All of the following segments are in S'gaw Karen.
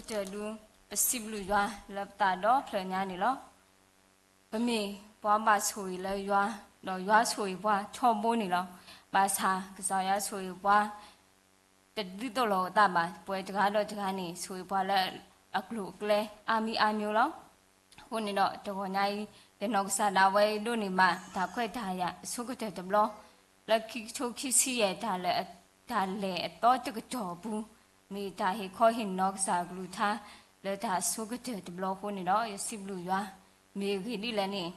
တၢ်ဒုး ပစံးဘျုးယွၤလၢပသးဒီဖျၢၣ်ညါန့ၣ်လီၤ. ပမ့ၢ်ပှၤဘၣ်ဆိၣ်ဂ့ၤလၢယွၤ, ဒီးယွၤဆိၣ်ဂ့ၤပှၤထီဘိန့ၣ်လီၤ. ဘၣ်ဆၣ်ကစၢ်ယွၤဆိၣ်ဂ့ၤပှၤ တဒ်သိးလိာ်အသးဘၣ်. ပဝဲတဂၤဒီးတဂၤန့ၣ် ဆိၣ်ဂ့ၤပှၤလၢအကျိၤအကျဲအါမံၤအါမံၤလီၤ. အဃိန့ၣ်ဒီးတဂီၤညါအံၤ ယနီၢ်ကစၢ်ဒၣ်ဝဲဒိးန့ၢ်ဘၣ်တၢ်ခွဲးတၢ်ယာ်အဆိကတၢၢ်တဘျီ လၢခံကထိခံဆံယဲၢ် တၢ်လဲၤအသီတကတီၢ်အပူၤ မ့ၢ်တၢ်ဟ့ၣ်ခီဟ့ၣ်နီၤကစၢ်အကလုၢ်ကထါ လၢတၢ်အဆိကတၢၢ်တဘျီအဃိန့ၣ်ဒီး ယစံးဘျုးယွၤ. မ့ၢ်ဂ့ၢ်ဒ်လဲၣ်န့ၣ်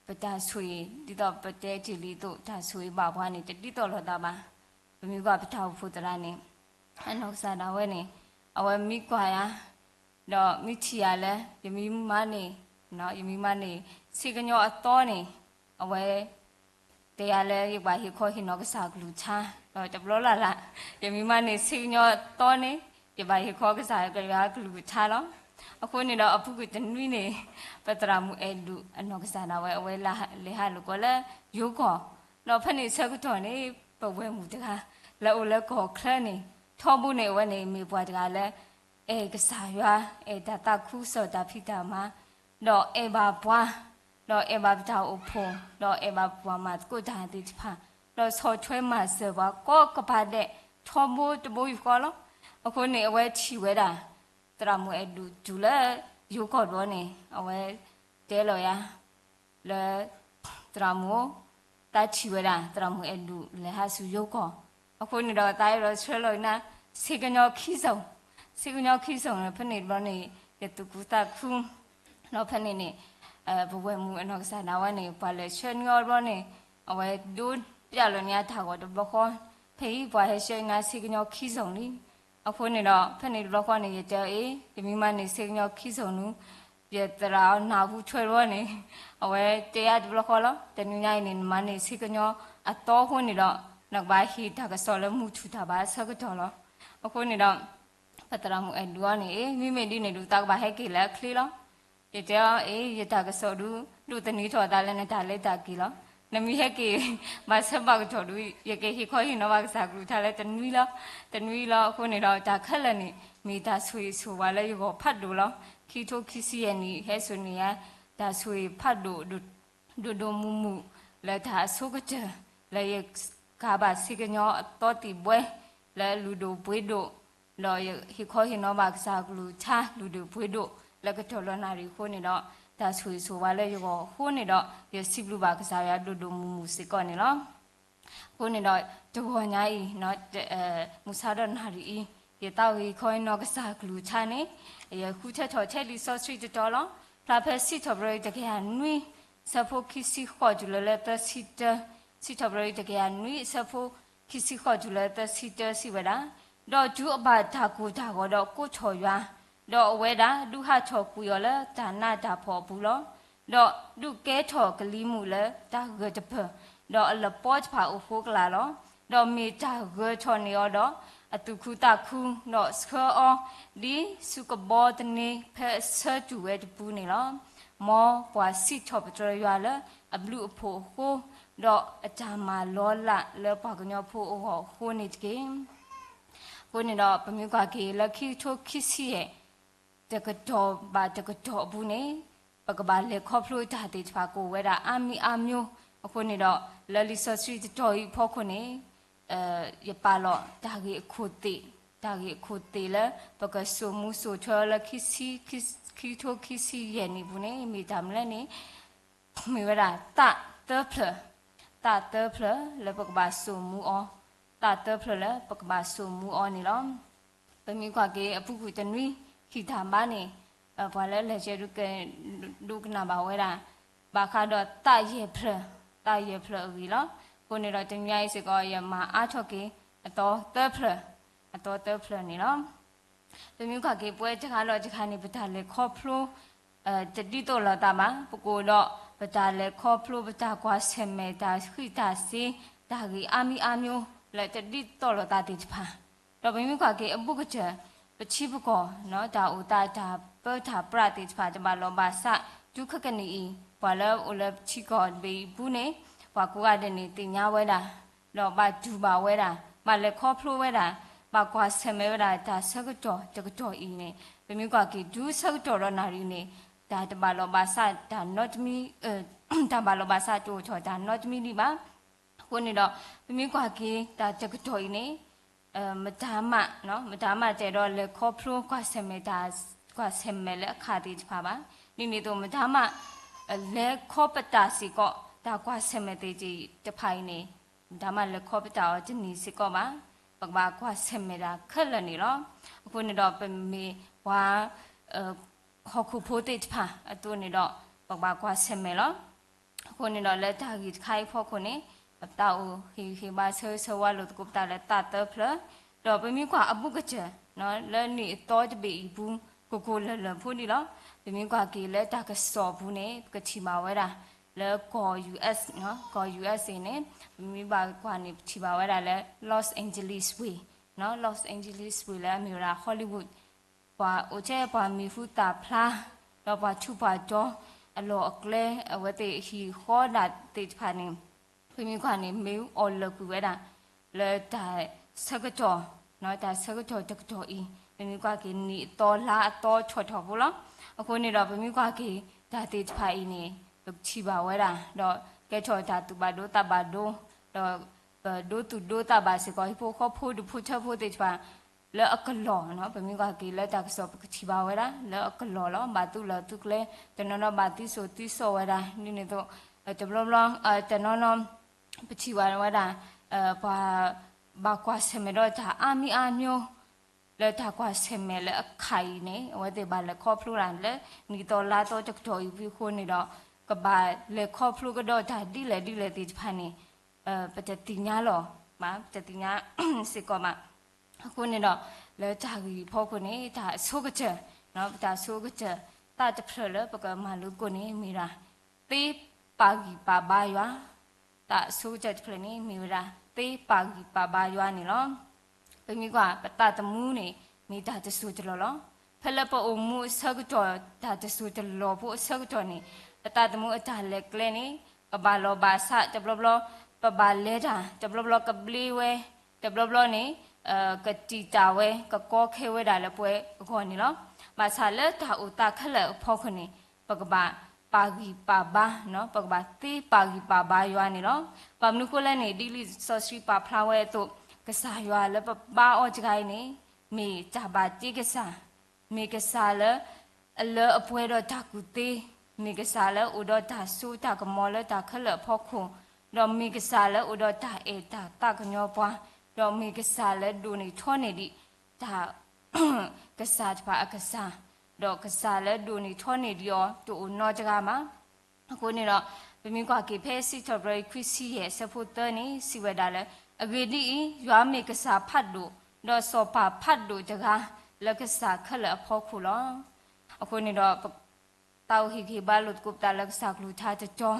ပတၢ်ဆိၣ်ဂ့ၤ ဒ်သိးပတဲတ့ၢ်လံအသိး တၢ်ဆိၣ်ဂ့ၤဘၣ်ပှၤန့ၣ် တဒ်သိးလိာ်သးဘၣ်. ပမ့ၢ်ကွၢ်ပတၢ်အိၣ်ဖှိၣ်သရၣ်န့ၣ် အနီၢ်ကစၢ်ဒၣ်ဝဲန့ၣ် အဝဲမ့ၢ်ကွၢ်ယၤ ဒီးမ့ၢ်ထံၣ်ယၤလၢ ယမ့ၢ်မၤန့ၢ် ယမ့ၢ်မၤန့ၢ် ဆ့ကညီအသီန့ၣ် အဝဲ တဲယၤလၢယကဘၣ်ဟ့ၣ်ခီဟ့ၣ်နီၤကစၢ်အကလုၢ်ကထါ, ဒီးတဘျီလၢ်လၢ် ယမ့ၢ်မၤန့ၢ်ဆ့ကညီအသီန့ၣ် ယဘၣ်ဟ့ၣ်ခီကစၢ်ယွၤအကလုၢ်ကထါလီၤ. အဃိန့ၣ်ဒီးအပူၤကွံာ်တနွံန့ၣ် ပသရၣ်မုၣ်အဲၣ်ဒိၣ်အနီၢ်ကစၢ်ဒၣ်ဝဲ အဝဲလဲၤဟးလိာ်ကွဲလၢယိၤကီၢ်, ဒီးဖဲန့ၣ်ဆၢကတီၢ်န့ၣ် ပဝဲၢ်မုၣ်တဂၤ လၢအိၣ်လၢကီၢ်ချၢန့ၣ် ထီဘိန့ၣ် အဝဲန့ၣ်မ့ၢ်ပှၤတဂၤလၢ အဲၣ်ကစၢ်ယွၤ အဲၣ်တၢ်သးခုကစီၣ်တၢ်ဖံးတၢ်မၤ ဒီးအဲၣ်ဘၣ်ပှၤ ဒီးအဲၣ်ဘၣ်ပတၢ်အိၣ်ဖှိၣ် ဒီးအဲၣ်ဘၣ်ပှၤမၤသကိးတၢ်သ့ၣ်တဖၣ် ဒီးဆီၣ်ထွဲမၤစၢၤပှၤကိးကပၤဒဲး ထီဘိတဘိယူၢ်ဃီလီၤ. အဃိန့ၣ် အဝဲထံၣ်ဝဲဒၣ် သရၣ်မုၣ်အဲၣ်ဒိၣ်တုၤလၢယိၤကီၢ်တဘျီန့ၣ် အဝဲတဲလီၤယၤ လၢ သရၣ်မုၣ် တၢ်ထံၣ်ဝဲဒၣ် သရၣ်မုၣ်အဲၣ်ဒိၣ်လဲၤဟးဆူယိၤကီၢ်, အဃိန့ၣ်ဒီး သးအဲၣ်ဒိးဆှၢလီၤနၤ ဆ့ကညီခံစုံ, ဆ့ကညီခံစုံန့ၣ် ဖဲန့ၣ်တဘျီန့ၣ် ယသူၣ်ခုသးခု ဒီးဖဲန့ၣ်န့ၣ် ပဝဲၢ်မုၣ်အနီၢ်ကစၢ်ဒၣ်ဝဲန့ၣ် ပှၤလဲၤဆှၢန့ၢ်အီၤတဘျီန့ၣ် အဝဲဒိပျဲလီၤန့ၢ်အတၢ်ဂီၤတဘျီဃီ, ဖဲအံၤပှၤဟဲဆှၢနၤဆ့ကညီခံစုံလံ. အဃိန့ၣ်ဒီး ဖဲန့ၣ်တဘျီဃီန့ၣ် ယတဲအီၤအ့ၣ် ယမ့ၢ်မၤန့ၢ်ဆ့ကညီခံစုံနုၤ ယသရၣ်အီၤနၢ်ဟူထွဲတဘျီန့ၣ် အဝဲတဲယၤတဘျီဃီလီၤ. တနံၤညါအံၤန့ၣ် နမၤန့ၢ်ဆ့ကညီအသီအဃိန့ၣ်ဒီး နကဘၣ်ဟ့ၣ်တၢ်ကစီၣ်လၢမုၢ်ထူၣ်တၢ်ဘါအဆၢကတီၢ်လီၤ. အဃိန့ၣ်ဒီး ပသရၣ်မုၣ်အဲၣ်ဒိၣ်အီၤန့ၣ် အ့ၣ် မ့မ့ၢ်ဒ်န့ၣ်ဒုး သးကဘၣ်ဟဲက့ၤလၢအချ့လီၤ. ယတဲအီၤအ့ၣ် ယတၢ်ကစီၣ်ဒုး ဒိးသန့ၤထီၣ်သးလၢနတၢ်လဲၤတၢ်က့ၤလီၤ. နမ့ၢ်ဟဲက့ၤ ဘၣ်ဆၢဘၣ်ကတီၢ်ဒုး ယကဟ့ၣ်ခီဟ့ၣ်နီၤဘၣ်ကစၢ်ကလုၢ်ကထါလၢတနွံလီၤ. တနွံလီၤ. အဃိန့ၣ်ဒီး တၢ်ခဲလၢာ်န့ၣ် မ့ၢ်တၢ်ဆိၣ်ဂ့ၤဆိၣ်ဝါလၢယဂီၢ်ဖးဒိၣ်လီၤ. ခံကထိခံဆံယဲၢ်နံၣ် ဟဲစိာ်န့ၢ်ယၤ တၢ်ဆိၣ်ဂ့ၤဖးဒိၣ် ဒိၣ်ဒိၣ်မုၢ်မုၢ် လၢတၢ်အဆိကတၢၢ် လၢယကၤဘၣ်ဆ့ကညီအသီသံၣ်ဘှဲ လၢလုၢ်ဒိၣ်ပှ့ၤဒိၣ် ဒီးယဟ့ၣ်ခီဟ့ၣ်နီၤဘၣ်ကစၢ်ကလုၢ်ကထါ လုၢ်ဒိၣ်ပှ့ၤဒိၣ် လၢကတီၢ်လီၤနၣ်ရံၣ်အဃိန့ၣ်ဒီး တၢ်ဆိၣ်ဂ့ၤဆိၣ်ဝါလၢယဂီၢ်အဃိန့ၣ်ဒီး ယစံးဘျုးဘၣ်ကစၢ်ယွၤဒိၣ်ဒိၣ်မုၢ်မုၢ်စ့ၢ်ကီးန့ၣ်လီၤ. အဃိန့ၣ်ဒီး တဂီၤညါအံၤ မုၢ်ဆါဒီးနၣ်ရံၣ်အံၤ ယသးဝံၣ်ဟ့ၣ်ခီဟ့ၣ်နီၤကစၢ်ကလုၢ်ကထါန့ၣ် ယဃုထၢထီၣ်ထဲလံာ်စီဆှံတတီၤလီၤ. ဖျါဖဲစံးထီၣ်ပတြၢၤတကယၤနွံ အဆၢဖိခံဆံဃိးတုၤလၢလၢသၢဆံတၢ, စံးထီၣ်ပတြၢၤတကယၤနွံ အဆၢဖိခံဆံဃိးတုၤလၢသၢဆံတၢစံးဝဲဒၣ်, ဒီးတုၤအဘၣ်တၢ်ကိၢ်တၢ်ဂီၤဒီးကိးထီၣ်ယွၤ, ဒီးအဝဲဒၣ်ဒုးဟးထီၣ်ကွံာ်အီၤလၢတၢ်နးတၢ်ဖှီၣ်အပူၤလီၤ. ဒီးဒုးကဲထီၣ်ကလံၤမုၢ်လၢတၢ်ဂၢၢ်တပၢၢ်, ဒီးအလပီတဖၣ်အိၣ်ဃိကလာ်လီၤ. ဒီးမ့ၢ်တၢ်ဂၢၢ်ထီၣ်န့ၢ်အီၤဒီး အသူၣ်ခုသးခု, ဒီးဆှၢအီၤ ဒ်ဆူကဘီသန့ဖဲအဆၢတူၢ်ဝဲတပူၤန့ၣ်လီၤ. မ်ပှၤစံးထီၣ်ပတြၢၤယွၤလၢအဘျုးအဖှိၣ်အဃိ, ဒီးအတၢ်မၤလီၤလးလၢပှၤကညီဖိအဂီၢ်အဃိန့ၣ်တက့ၢ်. အဃိန့ၣ်ဒီး ပမ့ၢ်ကွၢ်က့ၤလၢခံကထိခံဆံယဲၢ် တကတီၢ်ဘၣ်တကတီၢ်အပူၤန့ၣ် ပကဘၣ်လဲၤခီဖျိတၢ်သ့ၣ်တဖၣ်ကအိၣ်ဝဲဒၣ်အါမံၤအါမျိုး, အဃိန့ၣ်ဒီး လၢလံာ်စီဆှံတတီၤအံၤအဖီခိၣ်န့ၣ် ယပာ်လီၤတၢ်ဂ့ၢ်အခိၣ်သ့ၣ်, တၢ်ဂ့ၢ်အခိၣ်သ့ၣ်လၢ ပကစိာ်မူစိာ်ထွဲအီၤလၢ ခံကထိခံဆံယဲၢ်နံၣ်ပူၤန့ၣ် မ့ၢ်တၢ်မနုၤလဲၣ်န့ၣ် မ့ၢ်ဝဲဒၣ်သးသၢဖျၢၣ်, သးသၢဖျၢၣ်လၢပကဘၣ်စိာ်မူအီၤ, သးသၢဖျၢၣ်လၢပကဘၣ်စိာ်မူအီၤန့ၣ်လီၤ. ပမ့ၢ်ကွၢ်က့ၤအပူၤကွံာ်တနွံ ဟံၣ်တၢ်ဘါန့ၣ် ပှၤလၢလဲၤကဲဒုးကဲ ဒိကနၣ်ဘၣ်ဝဲဒၣ် ဘၣ်ဃးဒီးသးယဲၢ်ဖျၢၣ်, သးယဲၢ်ဖျၢၣ်အဂ့ၢ်လီၤ. အဃိန့ၣ်ဒီးတနံၤညါအံၤစ့ၢ်ကီး ယမၤအါထီၣ်က့ၤ အသီသၢဖျၢၣ်, အသီသၢဖျၢၣ်န့ၣ်လီၤ. ပမ့ၢ်ကွၢ်က့ၤပဝဲတဂၤဒီးတဂၤန့ၣ် ပတၢ်လဲၤခီဖျိ တဒ်သိးလိာ်သးဘၣ်. ပကအိၣ်ဒီး ပတၢ်လဲၤခီဖျိ ပတၢ်ကွၢ်ဆၢၣ်မဲာ် တၢ်ဃံးတၢ်စ့ၤ တၢ်ဂ့ၢ်အါမံၤအါမျိုး လၢတဒ်သိးလိာ်သးသ့ၣ်တဖၣ်, ဒီးပမ့ၢ်ကွၢ်က့ၤအဘူးကတၢၢ် ပထံပကီၢ် တၢ်အိၣ်သးတၢ်ပၢတၢ်ပြးသ့ၣ်တဖၣ် တဘၣ်လီၤဘၣ်စး တုၤခဲကနံၣ်အံၤ ပှၤလၢအိၣ်လၢပထံကီၢ်တဘ့ၣ်အံၤအပူၤန့ၣ် ပှၤကိးဂၤဒဲးန့ၣ် သ့ၣ်ညါဝဲဒၣ် ဒီးဘၣ်တူၢ်ဘၣ်ဝဲဒၣ် ဘၣ်လဲၤခီဖျိဝဲဒၣ် ဘၣ်ကွၢ်ဆၢၣ်မဲာ်ဝဲဒၣ်တၢ်ဆၢကတီၢ်တကတီၢ်အံၤန့ၣ် ပမ့ၢ်ကွၢ်က့ၤတုၤဆၢကတီၢ်ဒီးနၣ်ရံၣ်န့ၣ် တၢ်တဘၣ်လိာ်ဘၣ်စးတၢ်နီတမံၤ တၢ်ဘၣ်လိာ်ဘၣ်စးတအိၣ်ထီၣ်တၢ်နီတမံၤဒံးဘၣ်. အဃိန့ၣ်ဒီး ပမ့ၢ်ကွၢ်က့ၤတၢ်တကတီၢ်အံၤန့ၣ် မတၤမး မတၤမးတဲဒီးလဲၤခီဖျိကွၢ်ဆၢၣ်မဲာ်တၢ် ကွၢ်ဆၢၣ်မဲာ်လၢအခးသ့ၣ်တဖၣ်ဘၣ်. ဒ်န့ၣ်အသိး မတၤမး လဲၤခီပတာ်စ့ၢ်ကီး တၢ်ကွၢ်ဆၢၣ်မဲာ်သ့ၣ်တဖၣ်အံၤန့ၣ် မတၤမးလဲၤခီပတာ်အီၤတန့ၢ်စ့ၢ်ကီးဘၣ်. ပကဘၣ်ကွၢ်ဆၢၣ်မဲာ်တၢ်ခဲလၢာ်န့ၣ်လီၤ. အဃိန့ၣ်ဒီးပမ့ၢ်ပှၤ ဟီၣ်ခိၣ်ဖိသ့ၣ်တဖၣ်အသိးန့ၣ်ဒီး ပကဘၣ်ကွၢ်ဆၢၣ်မဲာ်လီၤ. အဃိန့ၣ်ဒီးလၢတၢ်ဂ့ၢ်တခါအံၤအဖီခိၣ်န့ၣ် ပတၢ်အိၣ်ဟ့ၣ်ဂံၢ်ဟ့ၣ်ဘါဆၢဂ့ၤဆၢဝါလိာ်သကိးပသးလၢသးသၢဖျၢၣ်, ဒီးပမ့ၢ်ကွၢ်အဘူးကတၢၢ် လၢနံၣ်အသီတဘ့ၣ်အံၤပူၤ ကိၢ်ကိၢ်လၢၢ်လၢၢ်ဖိဒံးလီၤ. ပမ့ၢ်ကွၢ်က့ၤလၢတၢ်ကစီၣ်အပူၤန့ၣ် ပကထံၣ်ဘၣ်ဝဲဒၣ် လၢကီၢ် U S ကီၢ် U S A န့ၣ် ပမ့ၢ်ဘၣ်ကွၢ်န့ၣ် ပထံၣ်ဘၣ်ဝဲဒၣ်လၢ Los Angeles ဝ့ၢ် Los Angeles ဝ့ၢ်လၢအမ့ၢ်ဝဲဒၣ် Hollywood ပှၤအိၣ်ထဲပှၤမံၤဟူသၣ်ဖျါ ဒီးပှၤထူးပှၤတီၤ အလီၢ်အကျဲ အဝဲသ့ၣ်ဟံၣ်ဃီဒၣ်သ့ၣ်တဖၣ်န့ၣ် ပမ့ၢ်ကွၢ်န့ၣ် မ့ၣ်အူအီၣ်လၢာ်ကွံာ်ဝဲဒၣ် လၢတၢ်ဆၢကတီၢ် တၢ်ဆၢကတီၢ်တကတီၢ်အံၤ ပမ့ၢ်ကွၢ်က့ၤနံၣ်အသီလါအသီထီၣ်ထီၣ်ဖိလီၤ. အဃိန့ၣ်ဒီးပမ့ၢ်ကွၢ်က့ၤတၢ်သ့ၣ်တဖၣ်အံၤန့ၣ် ပကထံၣ်ဘၣ်ဝဲဒၣ် ဒီးကဲထီၣ်တၢ်သူၣ်ဘၣ်ဒိသးဘၣ်ဒိ ဒီးပဒိသူၣ်ဒိသးဘၣ်စ့ၢ်ကီး ဟံၣ်ဖိဃီဖိဒူၣ်ဖိထၢဖိသ့ၣ်တဖၣ် လၢအကလီၢ် ပမ့ၢ်ကွၢ်က့ၤလၢတၢ်ကစီၣ် ပကထံၣ်ဘၣ်ဝဲဒၣ် လၢအကလီၢ်လီၤ. ဘၣ်သူၣ်လီၤသူၣ်ကျဲ တနီၤနီၤဘၣ်သံစိာ်သံစီၣ်ဝဲဒၣ် ဒ်န့ၣ်အသိး တဘျီဘျီ တနီၤနီၤ ပထံၣ်ဘၣ်ဝဲဒၣ် ပှၤဘၣ်ကွၢ်ဆၢၣ်မဲာ်ဒီးတၢ်အါမံၤအါမျိၤ လၢတၢ်ကွၢ်ဆၢၣ်မဲာ်လၢအခးအံၤန့ၣ် အဝဲသ့ၣ်ဘၣ်လဲၤခီဖျိဒၣ်လၢ နံၣ်သီလါသီတကတီၢ်အံၤအဃိန့ၣ်ဒီး ကဘၣ်လဲၤခီဖျိကဒီးတၢ်ဒ်လဲၣ်ဒ်လဲၣ်သ့ၣ်တဖၣ်န့ၣ် ပတသ့ၣ်ညါလီၤဘၣ် ပတသ့ၣ်ညါစ့ၢ်ကီးဘၣ်. အဃိန့ၣ်ဒီး လၢတၢ်ဂ့ၢ်အဖီခိၣ်န့ၣ် တၢ်အဆိကတၢၢ် ပတၢ်ဆိကတၢၢ် သးတဖျၢၣ်လၢပကမၤလိသကိးန့ၣ်မ့ၢ်ဒၣ် သ့ပာ်ဂံၢ်ပာ်ဘါယွၤ တၢ်အဆိကတၢၢ်တဖျၢၣ်န့ၣ် မ့ၢ်ဝဲဒၣ် သ့ပာ်ဂံၢ်ပာ်ဘါယွၤန့ၣ်လီၤ. ပမ့ၢ်ကွၢ် ပသးသမူန့ၣ် မ့ၢ်တၢ်တစိၢ်တလီၢ်လီၤ. ဖဲလၢပအိၣ်မူအဆၢကတီၢ် တၢ်တစိၢ်တလီၢ်ဖိအဆၢကတီၢ်န့ၣ် ပသးသမူအတၢ်လဲၤကျဲန့ၣ် ကဘၣ်လီၤဘၣ်စး တဘျီဘျီ ပဘၣ်လဲၤတၢ် တဘျီဘျီကဘျ့ဝဲ တဘျီဘျီန့ၣ် ကတံာ်တာ်ဝဲ ကကီခဲဝဲဒၣ်လၢပှဲၤအဂီၢ်န့ၣ်လီၤ. ဘၣ်ဆၣ်လၢတၢ်အိၣ်သးခဲလၢာ်အဖီခိၣ်န့ၣ် ပကဘၣ်ပာ်ဂံၢ်ပာ်ဘါ ပကဘၣ်သ့ပာ်ဂံၢ်ပာ်ဘါယွၤန့ၣ်လီၤ. ဘၣ်မနုၤဃိလဲၣ်န့ၣ် ဒ်လံာ်စီဆှံပာ်ဖျါဝဲအသိး ကစၢ်ယွၤလၢပဘါအီၤတဂၤအံၤန့ၣ် မ့ၢ်တၢ်ဘၣ်တ့ကစၢ် မ့ၢ်ကစၢ်လၢ အလၢအပှဲၤဒီးတၢ်ကူၣ်သ့, မ့ၢ်ကစၢ်လၢအိၣ်ဒီးတၢ်စိတၢ်ကမီၤလၢတၢ်ခဲလၢာ်အဖီခိၣ်, ဒီးမ့ၢ်ကစၢ်လၢအိၣ်ဒီးတၢ်အဲၣ်တၢ်သးကညီၤပှၤ, ဒီးမ့ၢ်ကစၢ်လၢဒိၣ်န့ၢ်ထီန့ၢ်ဒံး တၢ် ကစၢ်တဖၣ်အကစၢ်, ဒီးကစၢ်လၢဒိၣ်န့ၢ်ထီန့ၢ်ဒံးအီၤ တအိၣ်နီတဂၤဘၣ်. အဃိန့ၣ်ဒီး ပမ့ၢ်ကွၢ်က့ၤဖဲစံးထီၣ်ပတြၢၤခွံဆံယဲၢ်အဆၢဖိသၢန့ၣ် စံးဝဲဒၣ်လၢ အဂ့ၢ်ဒ်အံၤ, ယွၤမ့ၢ်ကစၢ်ဖးဒိၣ်, ဒီးစီၤပၤဖးဒိၣ်တဂၤ လၢကစၢ်ခဲလၢာ်အဖီခိၣ်လီၤ. အဃိန့ၣ်ဒီး သးအိၣ်ဟ့ၣ်ဂံၢ်ဟ့ၣ်ဘါလိာ်သကိးပသးလၢကစၢ်ကလုၢ်ကထါတတီၤ,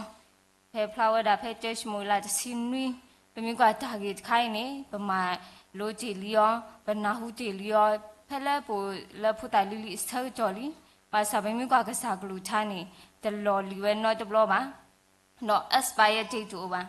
ဖဲဖျါဝဲဒၣ်ဖဲတၢၡမူၤအ့လးတဆံနွံ, ပမ့ၢ်ကွၢ်တၢ်ဂ့ၢ်တခါအံၤန့ၣ် ပမၤလိတ့ၢ်လံအီၤ, ပနၢ်ဟူတ့ၢ်လံအီၤ, ဖဲလၢပအိၣ်လၢဖိသၣ်လံၤလံၤအဆၢကတီၢ်လံ. ဘၣ်ဆၣ်ပမ့ၢ်ကွၢ်ကစၢ်ကလုၢ်ကထါန့ၣ် တလီၢ်လံၤဝဲနီတဘျီဘၣ်. ဒီး expire date တအိၣ်ဘၣ်.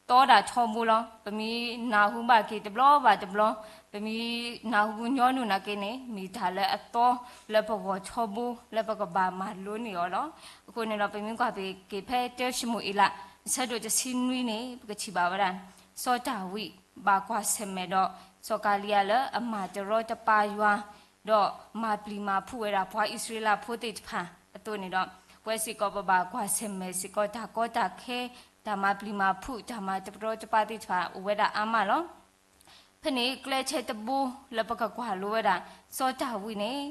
သီဒၣ်ထီဘိလီၤ. ပမ့ၢ်နၢ်ဟူဘၣ်က့ၤတဘျီဘၣ်တဘျီ, ပမ့ၢ်နၢ်ဟူညီနုၢ်နာ်က့န့ၣ် မ့ၢ်တၢ်လၢအသီလၢပဂီၢ်ထီဘိ လၢပကဘၣ်မၤလိန့ၢ်အီၤလီၤ. အဃိန့ၣ်ဒီး ပမ့ၢ်ကွၢ်က့ၤဖဲတၢၡမူၤအ့လး အဆၢဒိၣ်တဆံနွံန့ၣ် ပကထံၣ်ဘၣ်ဝဲဒၣ် စီၤဒၤဝံး ဘၣ်ကွၢ်ဆၢၣ်မဲာ်ဒီး စီၤကၤလံယၤလၢအမၤတရီတပါယွၤ ဒီးမၤပျံၤမၤဖုးဝဲဒၣ်ပှၤအံၣ်စရ့လးဖိသ့ၣ်တဖၣ်အသိးန့ၣ်ဒီး ပဝဲစ့ၢ်ကီးပဘၣ်ကွၢ်ဆၢၣ်မဲာ်စ့ၢ်ကီးတၢ်ကီတၢ်ခဲ တၢ်မၤပျံၤမၤဖုး တၢ်မၤတရီတပါသ့ၣ်တဖၣ်အိၣ်ဝဲဒၣ်အါမးလီၤ. ဖဲန့ၣ်ကျဲဆဲတဘိလၢပကကွၢ်လိဝဲဒၣ် စီၤဒၤဝံးန့ၣ်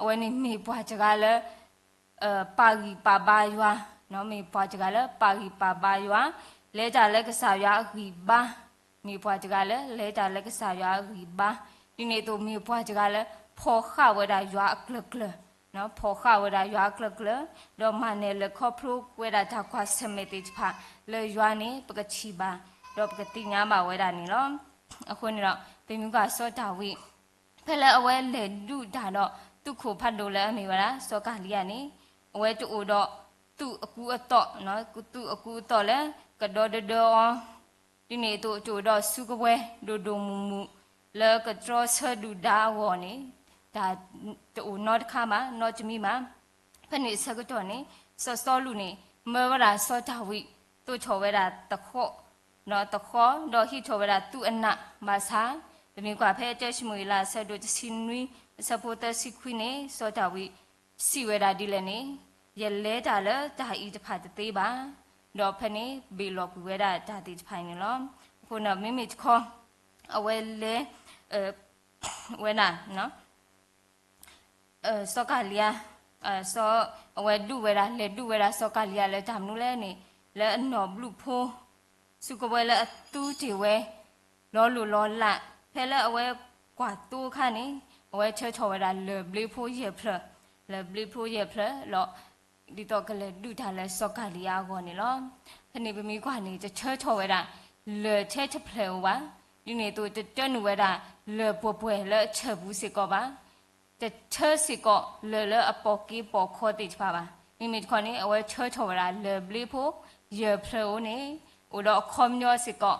အဝဲန့ၣ်မ့ၢ်ပှၤတဂၤလၢ ပာ်ဂံၢ်ပာ်ဘါယွၤ, မ့ၢ်ပှၤတဂၤလၢပာ်ဂံၢ်ပာ်ဘါယွၤ, လဲၤတၢ်လၢကစၢ်ယွၤအဂံၢ်ဘါ, မ့ၢ်ပှၤတဂၤလၢလဲၤတၢ်လၢကစၢ်ယွၤအဂံၢ်ဘါ, ဒ်န့ၣ်အသိးမ့ၢ်ပှၤတဂၤလၢ ဖီၣ်ဃာ်ဝဲဒၣ်ယွၤအကျၢၤကျၢၤ, ဖီၣ်ဃာ်ဝဲဒၣ်ယွၤအကျၢၤကျၢၤ, ဒီးမၤနၢၤလဲၤခီဖျိဝဲဒၣ်တၢ်ကွၢ်ဆၢၣ်မဲာ်သ့ၣ်တဖၣ် လၢယွၤန့ၣ် ပကထံၣ်ဘၣ် ဒီးပကသ့ၣ်ညါဘၣ်ဝဲဒၣ်န့ၣ်လီၤ. အဃိန့ၣ်ဒီး ပမ့ၢ်ကွၢ်စီၤဒၤဝံး ဖဲလၢအဝဲလဲၤဒုးတၢ်ဒီး သုးခိၣ်ဖးဒိၣ်လၢအမ့ၢ်ဝဲဒၣ် စီၤကၤလံယၤန့ၣ် အဝဲတအိၣ်ဒီး သုးအကူအသိး, သုးအကူအသိးလၢ ကဒီဒၢဒၢအီၤ, ဒ်န့ၣ်အသိးတအိၣ်ဒီးစုကဝဲၤ ဒိၣ်ဒိၣ်မုၢ်မုၢ်, လၢကတြီဆၢဒုၣ်ဒါအဂီၢ်န့ၣ် တၢ်တအိၣ်နီတခါဘၣ်, နီတမံၤဘၣ်. ဖဲန့ၣ်အဆၢကတီၢ်န့ၣ် စီၤစီလူးန့ၣ် မၢဝဲဒၣ်စီၤဒၤဝံး သိးထီၣ်ဝဲဒၣ်သဃီ, သဃီ, ဒီးဟံးထီၣ်ဝဲဒၣ်သူၣ်အနးဘၣ်ဆၣ်, ပမ့ၢ်ကွၢ်ဖဲတၢၡမူၤအ့လးအဆၢဒိၣ်တဆံနွံ အဆၢဖိသၢဆံခွံန့ၣ် စီၤဒၤဝံးစံးဝဲဒၣ်ဒ်လဲၣ်န့ၣ်, ယလဲၤတၢ်လၢတၢ်အံၤတဖၣ်တသ့ဘၣ်. ဒီးဖဲန့ၣ်ဘ့ၣ်လီၤကွံာ်ဝဲဒၣ်တၢ်သ့ၣ်တဖၣ်အံၤန့ၣ်လီၤ. အဃိန့ၣ် မ့မ့ၢ်တခီ အဝဲလဲၤ ဝဲဒၣ် စီၤကၤလံယါ, အဝဲဒုးဝဲဒၣ် လဲၤဒုးဝဲဒၣ်စီၤကၤလံယါလၢတၢ်မနုၤလဲၣ်န့ၣ်, လၢအနီၢ်ဘျုးဖိ စုကဝဲၤလၢအသူတ့ၢ်ဝဲ လီၤလိၢ်လီၤလး, ဖဲလၢအဝဲကွၢ်သိအခါန့ၣ် အဝဲထၢထီၣ်ဝဲဒၣ်လၢၢ်ဘျ့ဖိယဲၢ်ဖျၢၣ်, လၢၢ်ဘျ့ဖိယဲၢ်ဖျၢၣ်လီၤ. ဒ်သိးကလဲၤဒုးတၢ်လၢစီၤကၤလံယါအဂီၢ်န့ၣ်လီၤ. ဖဲန့ၣ်ပမ့ၢ်ကွၢ်န့ၣ် တထၢထီၣ်ဝဲဒၣ် လၢၢ်ထဲတဖျၢၣ်ဧိၤဘၣ်. ဒ်န့ၣ်အသိးတတၢနုာ်ဝဲဒၣ် လၢၢ်ပှဲၤပှဲၤလၢအထၢၣ်ပူၤစ့ၢ်ကီးဘၣ်. တထၢစ့ၢ်ကီးလၢၢ်လၢအပိာ်က့ၤပိာ်ခီသ့ၣ်တဖၣ်ဘၣ်. မ့မ့ၢ်တခီန့ၣ် အဝဲထၢထီၣ်ဝဲဒၣ်လၢၢ်ဘျ့ဖိ ယဲၢ်ဖျၢၣ်ဧိၤန့ၣ် အိၣ်ဒီးအခီပညီစ့ၢ်ကီး.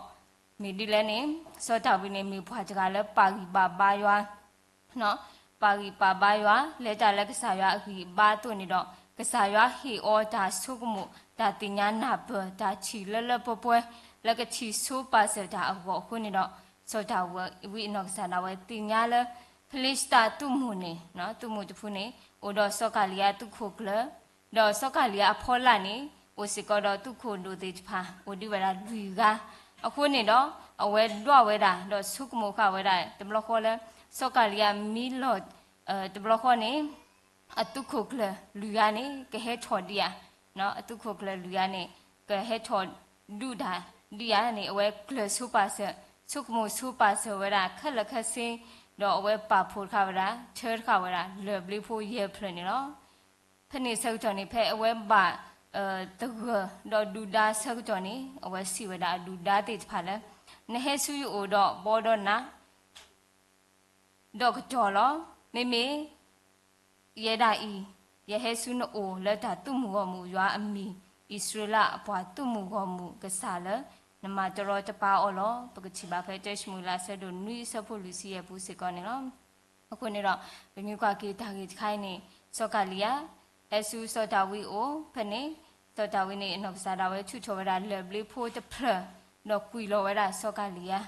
မ့ၢ်ဒ်လဲၣ်န့ၣ် စီၤဒၤဝံးန့ၣ်မ့ၢ်ပှၤတဂၤလၢပာ်ဂံၢ်ပာ်ဘါယွၤ ပာ်ဂံၢ်ပာ်ဘါယွၤ လဲၤတၢ်လၢကစၢ်ယွၤအဂံၢ်အဘါအသိးန့ၣ်ဒီး ကစၢ်ယွၤဟ့ၣ်အီၤတၢ်ဆိကမိၣ် တၢ်သ့ၣ်ညါနၢ်ပၢၢ် တၢ်ထံၣ်လၢလၢပှဲၤပှဲၤ လၢကထံၣ်ဆိပာ်စၢၤတၢ်အဂီၢ်အဃိန့ၣ်ဒီး စီၤဒၤဝံးအနီၢ်ကစၢ်ဒၣ်ဝဲသ့ၣ်ညါလၢ ဖလ့ၡသးသုးမုၢ်န့ၣ် သုးမုၢ်တဖုန့ၣ် အိၣ်ဒီးစီၤကၤလံယါသုးခိၣ်ကျၢၢ် ဒီးစီၤကၤလံယါအဖီလာ်န့ၣ် အိၣ်စ့ၢ်ကီးဒီးသုးခိၣ်ဒိၣ်သ့ၣ်တဖၣ် အိၣ်ဒံးဝဲဒၣ်လွံၢ်ဂၤ. အဃိန့ၣ်ဒီး အဝဲဒွးဝဲဒၣ် ဒီးဆိကမိၣ်ဃာ်ဝဲဒၣ်တဘျီဃီလၢ စီၤကၤလံယါမ့ၢ်လီၤ တဘျီဃီန့ၣ် အသုးခိၣ်ကျၢၢ်လွံၢ်ဂၤန့ၣ် ကဟဲထီၣ်ဒံးဧါ, အသုးခိၣ်ကျၢၢ်လွံၢ်ဂၤန့ၣ် ကဟဲထီၣ်ဒုးတၢ်ဒံးဧါန့ၣ် အဝဲကျၢၢ်ဆိပာ်စၢၤ ဆိကမိၣ်ဆိပာ်စၢၤဝဲဒၣ်ခဲလၢာ်ခဲဆ့ ဒီးအဝဲပာ်ဖှိၣ်တခါဝဲဒၣ် ထၢတခါဝဲဒၣ် လၢၢ်ဘျ့ဖိယဲၢ်ဖျၢၣ်န့ၣ်လီၤ. ဖဲန့ၣ်အဆၢကတီၢ်န့ၣ် ဖဲအဝဲဘၣ် သဂၢၢ်ဒီးဒုၣ်ဒါဆၢကတီၢ်န့ၣ် အဝဲစံးဝဲဒၣ်အဒုၣ်ဒါသ့ၣ်တဖၣ်လၢ နဟဲဆူယအိၣ်ဒီးဘီဒီးနး ဒီးကတီၢ်လီၤ. မ့မ့ၢ် ယဲဒၣ်အံၤ ယဟဲဆူနအိၣ်လၢတၢ်သုးမုၢ်ဂီၢ်မုၢ်ယွၤအမံၤ အံၣ်စရ့လးအပှၤသုးမုၢ်ဂီၢ်မုၢ်ကစၢ်လၢ နမၤတရီတပါအီၤလီၤ. ပကထံၣ်ဘၣ်ဖဲတၢၡမူၤအ့လးအဆၢဒိၣ်နွံအဆၢဖိလွံၢ်ဆံယဲၢ်ပူၤစ့ၢ်ကီးန့ၣ်လီၤ. အဃိန့ၣ်ဒီး ပမ့ၢ်ကွၢ်က့ၤတၢ်ဂ့ၢ်တခါအံၤန့ၣ် စီၤကၤလံယါ ဟဲဆူစီၤဒၤဝံးအအိၣ် ဖဲန့ၣ် စီၤဒၤဝံးန့ၣ် အနီၢ်ကစၢ်ဒၣ်ဝဲထုးထီၣ်ဝဲဒၣ်လၢၢ်ဘျ့ဖိတဖျၢၣ် ဒီးကွံာ်လီၤဝဲဒၣ်စီၤကၤလံယါ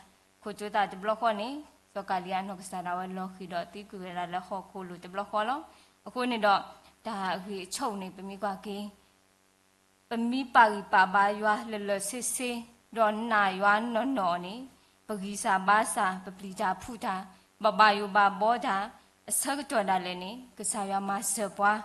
ခိၣ်တိသးတဘျီဃီန့ၣ် စီၤကၤလံယါအနီၢ်ကစၢ်ဒၣ်ဝဲလီၤဃံၤဒီးသံကွံာ်ဝဲဒၣ်လၢဟီၣ်ခိၣ်လိၤတဘျီဃီလီၤ. အဃိန့ၣ်ဒီး တၢ်ဂ့ၢ်အဆိန့ၣ် ပမ့ၢ်ကွၢ်က့ၤ ပမ့ၢ်ပာ်ဂံၢ်ပာ်ဘါယွၤလၢာ်လၢာ်ဆ့ဆ့ ဒီးနာ်ယွၤနီၢ်နီၢ်န့ၣ် ပဂံၢ်စၢ်ဘါစၢ် ပပျံၤတၢ်ဖုးတၢ် ပဘၣ်ယိၣ်ဘၣ်ဘီတၢ် အဆၢကတီၢ်ဒၣ်လဲာ်န့ၣ် ကစၢ်ယွၤမၤစၢၤပှၤ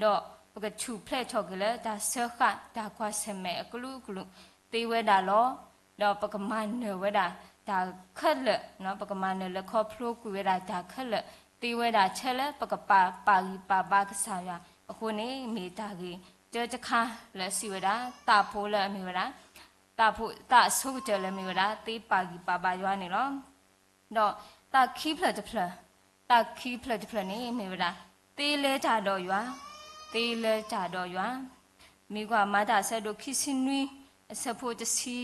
ဒီးပကထူၣ်ဖျဲးထီၣ်က့ၤလၢတၢ်စၢဃာ် တၢ်ကွၢ်ဆၢၣ်မဲာ်အကလုာ်ကလုာ်သ့ဝဲဒၣ်လီၤ. ဒီးပကမၤနၢၤဝဲဒၣ်တၢ်ခဲလၢာ်, ပကမၤနၢၤလၢခီဖျိကွံာ်ဝဲဒၣ်တၢ်ခဲလၢာ် သ့ဝဲဒၣ်ထဲလၢပကပာ်ပာ်ဂံၢ်ပာ်ဘါကစၢ်ယွၤ. အဃိန့ၣ် မ့ၢ်တၢ်ဂ့ၢ်တၢတခါလၢအစံးဝဲဒၣ် သးဖိလၢအမ့ၢ်ဝဲဒၣ် သးဖိသးအဆိကတၢၢ်လၢမ့ၢ်ဝဲဒၣ် သ့ပာ်ဂံၢ်ပာ်ဘါယွၤန့ၣ်လီၤ. ဒီးသးခံဖျၢၣ်တဖျၢၣ်, သးခံဖျၢၣ်တဖျၢၣ်န့ၣ်မ့ၢ်ဝဲဒၣ် သ့လၢတၢ်ဒီးယွၤ, သ့လၢတၢ်ဒီးယွၤ. မ့ၢ်ကွၢ်မၤတၢ်အဆၢဒိၣ်ခံဆံနွံ အဆၢဖိတဆံ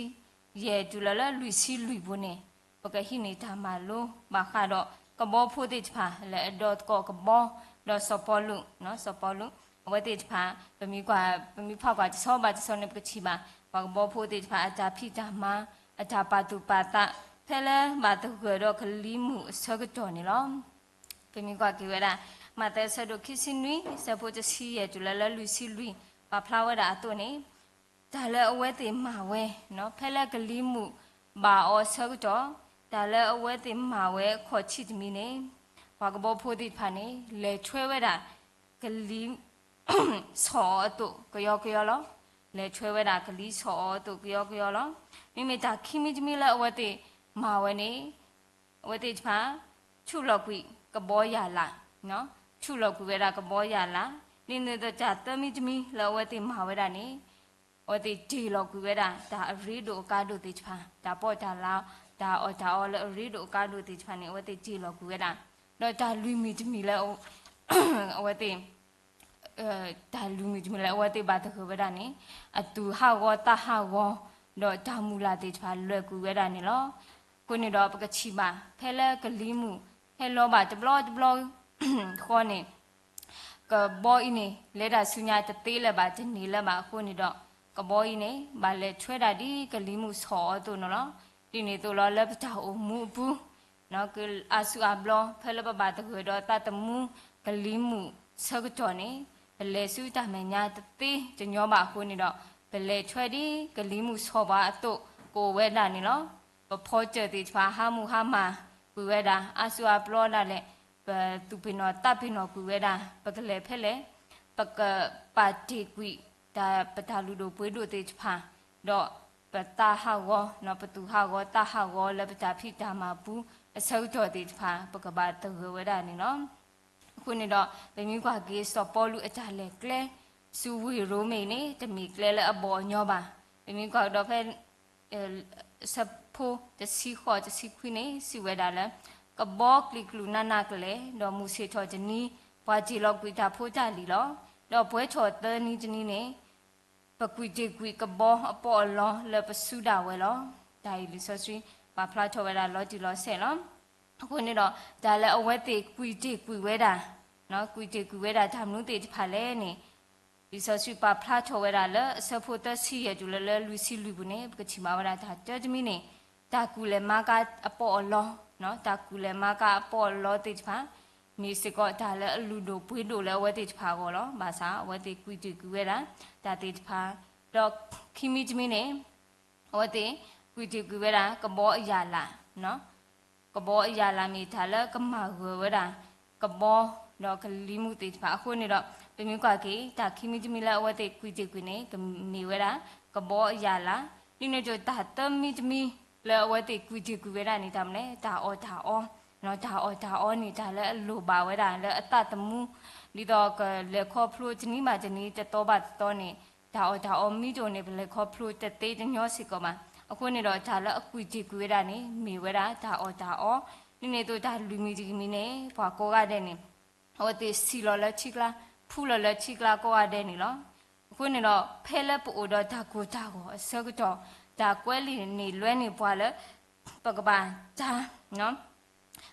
ယဲၢ်တုၤလၢလၢလွံၢ်ဆံလွံၢ်ပူၤန့ၣ် ပကဟံးန့ၢ်တၢ်မၤလိဘၣ်ဃးဒီးကဘီဖိသ့ၣ်တဖၣ် လၢအဒီသကိးကဘီ ဒီးစီၤပီလူး, စီၤပီလူး အဝဲသ့ၣ်တဖၣ် ပမ့ၢ်ကွၢ် ပမ့ၢ်ဖးကွၢ်တဆီဘၣ်တဆီန့ၣ် ပကထံၣ်ဘၣ် ပှၤကဘီဖိသ့ၣ်တဖၣ် အတၢ်ဖံးတၢ်မၤ အတၢ်ပာ်သူၣ်ပာ်သး ဖဲလၢဘၣ်သဂၢၢ်ဒီးကလံၤမုၢ်အဆၢကတီၢ်န့ၣ်လီၤ. ပမ့ၢ်ကွၢ်က့ၤဝဲဒၣ် မးသဲအဆၢဒိၣ်ခံဆံနွံ အဆၢဖိတဆံယဲၢ်တုၤလၢလၢလွံၢ်ဆံလွံၢ် ပာ်ဖျါဝဲဒၣ်အသိးန့ၣ် တၢ်လၢအဝဲသ့ၣ်မၤဝဲ ဖဲလၢကလံၤမုၢ်ဘၣ်အီၤအဆၢကတီၢ် တၢ်လၢအဝဲသ့ၣ်မၤဝဲအခီၣ်ထံးတမံၤန့ၣ် ပှၤကဘီဖိသ့ၣ်တဖၣ်န့ၣ် လဲၤထွဲဝဲဒၣ် ကလံၤ ဆီၣ်အီၤအသိးကယီကယီလီၤ. လဲၤထွဲဝဲဒၣ်ကလံၤဆီၣ်အီၤအသိးကယီကယီလီၤ. မ့မ့ၢ်တၢ်ခံမံၤတမံၤလၢအဝဲသ့ၣ်မၤဝဲန့ၣ် အဝဲသ့ၣ်တဖၣ် ဆူၣ်လီၤကွံာ်ကဘီယၣ်လး, ဆူၣ်လီၤကွံာ်ဝဲဒၣ်ကဘီယၣ်လး, ဒ်န့ၣ်အသိးတၢ်သၢမံၤတမံၤလၢအဝဲသ့ၣ်မၤဝဲဒၣ်န့ၣ် အဝဲသ့ၣ်တ့ၢ်လီၤကွံာ်ဝဲဒၣ် တၢ်အရ့ဒိၣ်အကါဒိၣ်သ့ၣ်တဖၣ်, တၢ်ပီးတၢ်လီ, တၢ်အီၣ်တၢ်အီလၢအရ့ဒိၣ်အကါဒိၣ်သ့ၣ်တဖၣ်န့ၣ် အဝဲသ့ၣ်တ့ၢ်လီၤကွံာ်ဝဲဒၣ်, ဒီးတၢ်လွံၢ်မံၤတမံၤလၢ အဝဲသ့ၣ် တၢ်လွံၢ်မံၤတမံၤလၢအဝဲသ့ၣ်ဘၣ်သဂၢၢ်ဝဲဒၣ်န့ၣ် အသူၣ်ဟးဂီၤသးဟးဂီၤ ဒီးတၢ်မုၢ်လၢ်သ့ၣ်တဖၣ်လၢာ်ကွံာ်ဝဲဒၣ်န့ၣ်လီၤ. အဃိန့ၣ်ဒီးပကထံၣ်ဘၣ် ဖဲလၢကလံၤမုၢ်ဟဲလီၤဘၣ်တဘျီတဘျီဃီန့ၣ် ကဘီအံၤန့ၣ် လဲၤတၢ်ဆူညါတသ့လၢၤဘၣ် တန့ၢ်လၢၤဘၣ်အဃိန့ၣ်ဒီး ကဘီအံၤန့ၣ် ဘၣ်လဲၤထွဲဒၣ်ဒ်ကလံၤမုၢ်ဆီၣ်အီၤအသိးန့ၣ်လီၤ. ဒ်န့ၣ်အသိးလီၤ လၢပတၢ်အိၣ်မူအပူၤ အါစုအါဘျီ ဖဲလၢပဘၣ်သဂၢၢ်ဒီးသးသမူ ကလံၤမုၢ်ဆၢကတီၢ်န့ၣ် ပလဲၤဆူတၢ်မဲာ်ညါတသ့တညီဘၣ်အဃိန့ၣ်ဒီး ပလဲၤထွဲဒ်ကလံၤမုၢ်ဆီၣ်ပှၤအသိး ကအိၣ်ဝဲဒၣ်န့ၣ်လီၤ. ပဖီစၢၢ်သ့ၣ်တဖၣ် ဟါမုၢ်ဟါမၢ်ကွံာ်ဝဲဒၣ် အါစုအါဘျီဒၣ်လဲာ် ပသူၣ်ပ့ၤနီၣ်သးပ့ၤနီၣ်ကွံာ်ဝဲဒၣ် ပကလဲၤဖဲလဲၣ် ပကပာ်တ့ၢ်ကွံာ် တၢ်ပတၢ်လုၢ်ဒိၣ်ပှ့ၤဒိၣ်သ့ၣ်တဖၣ် ဒီးပသးဟးဂီၤ ပသူၣ်ဟးဂီၤသးဟးဂီၤလၢပတၢ်ဖံးတၢ်မၤပူၤ အဆၢကတီၢ်သ့ၣ်တဖၣ် ပကဘၣ်သဂၢၢ်ဝဲဒၣ်န့ၣ်လီၤ. အဃိန့ၣ်ဒီး ပမ့ၢ်ကွၢ်က့ၤစီၤပီလူးအတၢ်လဲၤကျဲ ဆူဝ့ၢ်ရိမ့ၤန့ၣ် တမ့ၢ်ကျဲလၢအဘီၣ်အညီဘၣ်. ပမ့ၢ်ကွၢ်ကဒီးဖဲ ဆၢဖိတဆံဃိးတဆံခွံန့ၣ် စံးဝဲဒၣ်လၢ ကဘီကျံၤကျူၣ်နးနးကလဲာ် ဒီးမုၢ်ဆ့ၣ်ထီၣ်တနံၤ ပှၤတ့ၢ်လီၤကွံာ်တၢ်ဖိတၢ်လံၤလီၤ. ဒီးပှဲၤထီၣ်သၢနံၤတနံၤန့ၣ် ပကွံာ်တ့ၢ်ကွံာ်ကဘီအပီးအလီလၢပစုဒၣ်ဝဲလီၤ. တၢ်အံၤလံာ်စီဆှံ ပာ်ဖျါထီၣ်ဝဲဒၣ်လီၤတံၢ်လီၤဆဲးလီၤ. အဃိန့ၣ်ဒီး တၢ်လၢအဝဲသ့ၣ်ကွံာ်တ့ၢ်ကွံာ်ဝဲဒၣ် ကွံာ်တ့ၢ်ကွံာ်ဝဲဒၣ်တၢ်မနုၤသ့ၣ်တဖၣ်လဲၣ်န့ၣ် လံာ်စီဆှံပာ်ဖျါထီၣ်ဝဲဒၣ်လၢအဆၢဖိသၢဆံယဲၢ်တုၤလၢလၢလွံၢ်ဆံလွံၢ်ပူၤန့ၣ် ပကထံၣ်ဘၣ်ဝဲဒၣ်တၢ်တၢတမံၤန့ၣ် တၢ်ကူၣ်လဲၤမၤကၤအပီးအလီ, တၢ်ကူၣ်လဲၤမၤကၤအပီးအလီသ့ၣ်တဖၣ် မ့ၢ်စ့ၢ်ကီးတၢ်လၢအလုၢ်ဒိၣ်ပှ့ၤဒိၣ်လၢအဝဲသ့ၣ်တဖၣ်အဂီၢ်လီၤ. ဘၣ်ဆၣ် အဝဲသ့ၣ်ကွံာ်တ့ၢ်ကွံာ်ဝဲဒၣ် တၢ်သ့ၣ်တဖၣ်, ဒီးခံမံၤတမံၤန့ၣ် အဝဲသ့ၣ်ကွံာ်တ့ၢ်ကွံာ်ဝဲဒၣ် ကဘီအယၣ်လး ကဘီအယၣ်လးမ့ၢ်တၢ်လၢကမၤဂၢၢ်ဝဲဒၣ် ကဘီဒီးကလံၤမုၢ်သ့ၣ်တဖၣ်အဃိန့ၣ်ဒီး ပမ့ၢ်ကွၢ်က့ၤ တၢ်ခံမံၤတမံၤလၢအဝဲသ့ၣ်ကွံာ်တ့ၢ်ကွံာ်န့ၣ် ကမ့ၢ်ဝဲဒၣ် ကဘီအယၣ်လး, ဒ်န့ၣ်အသိးတၢ်သၢမံၤတမံၤလၢအဝဲသ့ၣ်ကွံာ်တ့ၢ်ကွံာ်ဝဲဒၣ်န့ၣ် တၢ်မနုၤလဲၣ် တၢ်အီၣ်တၢ်အီ, တၢ်အီၣ်တၢ်အီန့ၣ် တၢ်လၢအလိၣ်ဘၣ်ဝဲဒၣ်လၢအသးသမူ ဒ်သိးကလဲၤခီဖျိတနံၤဘၣ်တနံၤ တသီဘၣ်တသီန့ၣ် တၢ်အီၣ်တၢ်အီမ့ၢ်တအိၣ်န့ၣ် ပလဲၤခီဖျိတသ့တညီစ့ၢ်ကီးဘၣ်. အဃိန့ၣ်ဒီး တၢ်လၢအကွံာ်တ့ၢ်ကွံာ်ဝဲဒၣ်န့ၣ် မ့ၢ်ဝဲဒၣ်တၢ်အီၣ်တၢ်အီ, ဒ်န့ၣ်အသိးတၢ်လွံၢ်မံၤတမံၤန့ၣ် ပှၤကိးဂၤဒဲးန့ၣ် အဝဲသ့ၣ်ဆံးလီၤလၢထံကျါ ဖှူလီၤလၢထံကျါကိးဂၤဒဲးန့ၣ်လီၤ. အဃိန့ၣ်ဒီး ဖဲလၢပအိၣ်ဒီးတၢ်ကိၢ်တၢ်ဂီၤအဆၢကတီၢ် တၢ်ကွဲးလံာ်န့ၣ်လွဲန့ၢ်ပှၤလၢ ပကဘၣ်တၢ်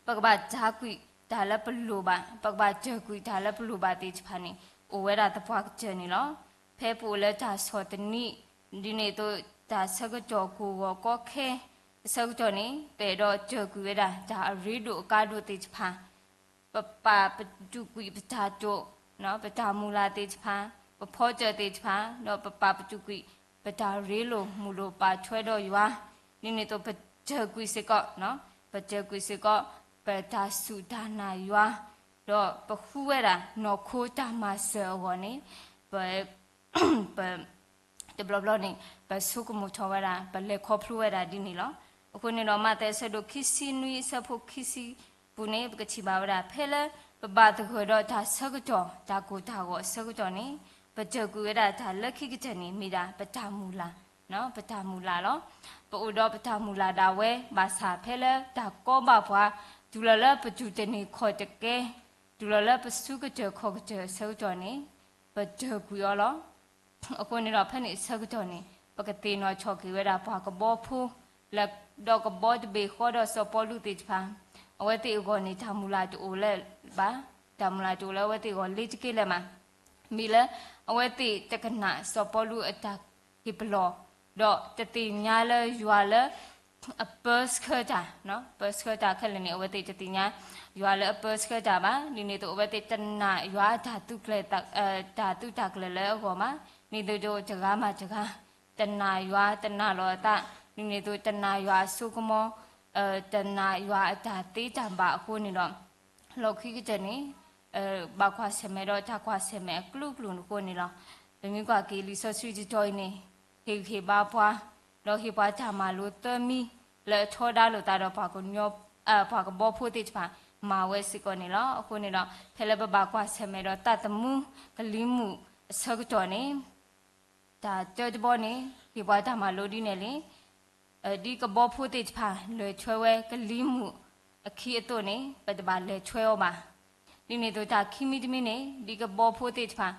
ပကဘၣ်တၢ်ကွံာ်တၢ်လၢပလိၣ်ဘၣ်, ပကဘၣ်တၢၢ်ကွံာ်တၢ်လၢပလိၣ်ဘၣ်သ့ၣ်တဖၣ်န့ၣ် အိၣ်ဝဲဒၣ်သပှၢ်ကတၢၢ်န့ၣ်လီၤ. ဖဲပအိၣ်လၢတၢ်ဆီၣ်သနံး ဒ်န့ၣ်အသိး တၢ်ဆၢကတီၢ်ကိၢ်ဂီၤကီခဲ အဆၢကတီၢ်န့ၣ် ပအဲၣ်ဒိးတၢၢ်ကွံာ်ဝဲဒၣ် တၢ်အရ့ဒိၣ်အကါဒိၣ်သ့ၣ်တဖၣ် ပပာ်ပတုာ်ကွံာ်ပတၢ်တိာ်, ပတၢ်မုၢ်လၢ်သ့ၣ်တဖၣ်, ပဖီတၢၣ်သ့ၣ်တဖၣ်, ဒီးပပာ်ပတုာ်ကွံာ် ပတၢ်ရ့လိာ်မုာ်လိာ်ပာ်ထွဲဒီးယွၤ, ဒ်န့ၣ်အသိးပတၢၢ်ကွံာ်စ့ၢ်ကီး, ပတၢၢ်ကွံာ်စ့ၢ်ကီး ပတၢ်စူၢ်တၢ်နာ်ယွၤ, ဒီးပဃုဝဲဒၣ်နီၢ်ခိတၢ်မၤစၢၤအဂီၢ်န့ၣ် ပ ပ တဘျီဘျီန့ၣ် ပဆိကမိၣ်ထီၣ်ဝဲဒၣ် ပလဲၤခီဖျိဝဲဒၣ်ဒ်န့ၣ်လီၤ. အဃိန့ၣ်ဒီး မးသဲအဆၢဒိၣ်ခံဆံနွံအဆၢဖိခံဆံပူၤန့ၣ် ပကထံၣ်ဘၣ်ဝဲဒၣ် ဖဲလၢပဘၣ်သဂၢၢ်ဒီးတၢ်ဆၢကတီၢ် တၢ်ကိၢ်တၢ်ဂီၤအဆၢကတီၢ်န့ၣ် ပတၢၢ်ကွံာ်ဝဲဒၣ်တၢ်လၢခံကတၢၢ်န့ၣ် မ့ၢ်ဒၣ်ပတၢ်မုၢ်လၢ် ပတၢ်မုၢ်လၢ်လီၤ. ပအိၣ်ဒီးပတၢ်မုၢ်လၢ်ဒၣ်ဝဲ ဘၣ်ဆၣ်ဖဲလၢတၢ်ကီဘၣ်ပှၤ တုၤလီၤလၢပတူၢ်တန့ၢ်ခီၣ်တကဲ တုၤလီၤလၢပစုကတၢၢ်ခီၣ်ကတၢၢ်အဆၢကတီၢ်န့ၣ် ပတၢၢ်ကွံာ်အီၤလီၤ. အဃိန့ၣ်ဒီး ဖဲန့ၣ်အဆၢကတီၢ်န့ၣ် ပကသ့ၣ်နီၣ်ထီၣ်က့ၤဝဲဒၣ်ပှၤကဘီဖိ လၢဒီးကဘီတဘ့ၣ်ဃီဒီးစီၤပီလူးသ့ၣ်တဖၣ် အဝဲသ့ၣ်အဂီၢ်န့ၣ် တၢ်မုၢ်လၢ်တအိၣ်လၢၤဘၣ်, တၢ်မုၢ်လၢ်တအိၣ်လၢအဝဲသ့ၣ်အဂီၢ်လ့ၤတက့ၢ်လၢၤဘၣ်. မ့ၢ်လၢ အဝဲသ့ၣ်တကနၣ်စီၤပီလူးအတၢ်ဟ့ၣ်ပလီၢ် ဒီးတသ့ၣ်ညါလၢယွၤလၢ အပၢဆှၢတၢ်, ပၢဆှၢတၢ်ခဲလၢာ်န့ၣ် အဝဲသ့ၣ်တသ့ၣ်ညါ ယွၤလၢအပၢဆှၢတၢ်ဘၣ်. ဒ်န့ၣ်အသိး အဝဲသ့ၣ်တနာ်ယွၤအတၢ်သူၣ်ကျဲၤ တၢ်သူၣ်တၢ်ကျဲၤလၢအဂီၢ်ဘၣ်. ဒ်န့ၣ်အသိးတဂၤမၤတဂၤ တနာ်ယွၤ တနာ်လီၤအသး, ဒ်န့ၣ်အသိးတနာ်ယွၤအစိကမီၤ, တနာ်ယွၤအတၢ်သ့တၢ်ဘၣ်အဃိန့ၣ်ဒီး လီၢ်ခံကတၢၢ်န့ၣ် ဘၣ်ကွၢ်ဆၢၣ်မဲာ်ဒီးတၢ်ကွၢ်ဆၢၣ်မဲာ်အကျိၤအကျိၤန့ၣ်အဃိန့ၣ်လီၤ. ပမ့ၢ်ကွၢ်က့ၤလံာ်စီဆှံတတီၤအံၤန့ၣ် ဟ့ၣ်ဂံၢ်ဟ့ၣ်ဘါပှၤ, ဒီးဟ့ၣ်ပှၤတၢ်မၤလိသၢမံၤ လၢအထီဒါလိာ်သးဒီးပှၤကညီ, ပှၤကဘီဖိသ့ၣ်တဖၣ် မၤဝဲစ့ၢ်ကီးန့ၣ်လီၤ. အဃိန့ၣ်ဒီး ဖဲလၢပဘၣ်ကွၢ်ဆၢၣ်မဲာ်ဒီးသးသမူကလံၤမုၢ်အဆၢကတီၢ်န့ၣ် တၢ်တၢတဘီန့ၣ် ဟ့ၣ်ပှၤတၢ်မၤလိဒ်န့ၣ်လံ ဒ်ကဘီဖိသ့ၣ်တဖၣ် လဲၤထွဲဝဲကလံၤမုၢ်အခံအသိးန့ၣ် ပတဘၣ်လဲၤထွဲအီၤဘၣ်. ဒ်န့ၣ်အသိးတၢ်ခံမံၤတမံၤန့ၣ် ဒ်ကဘီဖိသ့ၣ်တဖၣ်